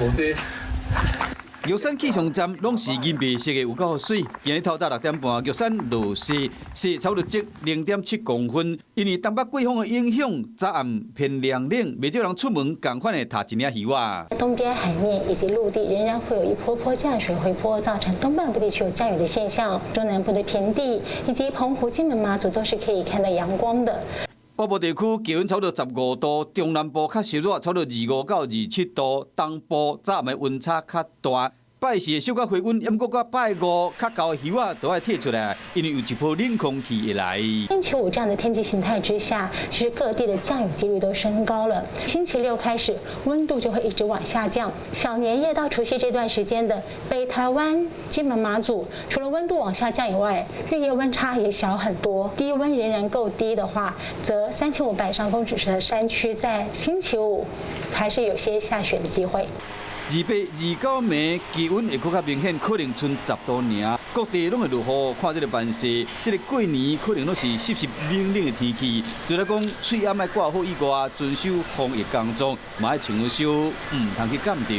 無這。玉山氣象站攏是銀白色的，有夠媠。今日透早6點半，玉山落雪，雪差不多積0.7公分。因為東北季風的影響，早暗偏涼冷，袂少人出門仝款會疊一領被仔。東邊海面以及陸地仍然會有一波波降水回波，造成東半部地區有降雨的現象。中南部的平地以及澎湖、金門、馬祖都是可以看到陽光的。北部地區氣溫差不多15度，中南部較濕熱，差不多25到27度。東部早暗的溫差較大。拜四會小可回溫，毋過到拜五較厚的被仔都愛提出來，因為有一波冷空氣會來。星期五這樣的天氣形態之下，其實各地的降雨幾率都升高了。星期六開始，溫度就會一直往下降。小年夜到除夕這段時間的北台灣、金門、馬祖，除了溫度往下降以外，日夜溫差也小很多。低溫仍然夠低的話，則3500以上公尺的山區在星期五還是有些下雪的機會。二八、二九暝氣溫會閣較明顯，可能賰10度爾。各地攏會落雨，看這个盤勢，這个過年可能攏是濕濕冷冷的天氣。除了講喙罨愛掛好以外，遵守防疫工作，嘛愛穿好少，毋通去感著。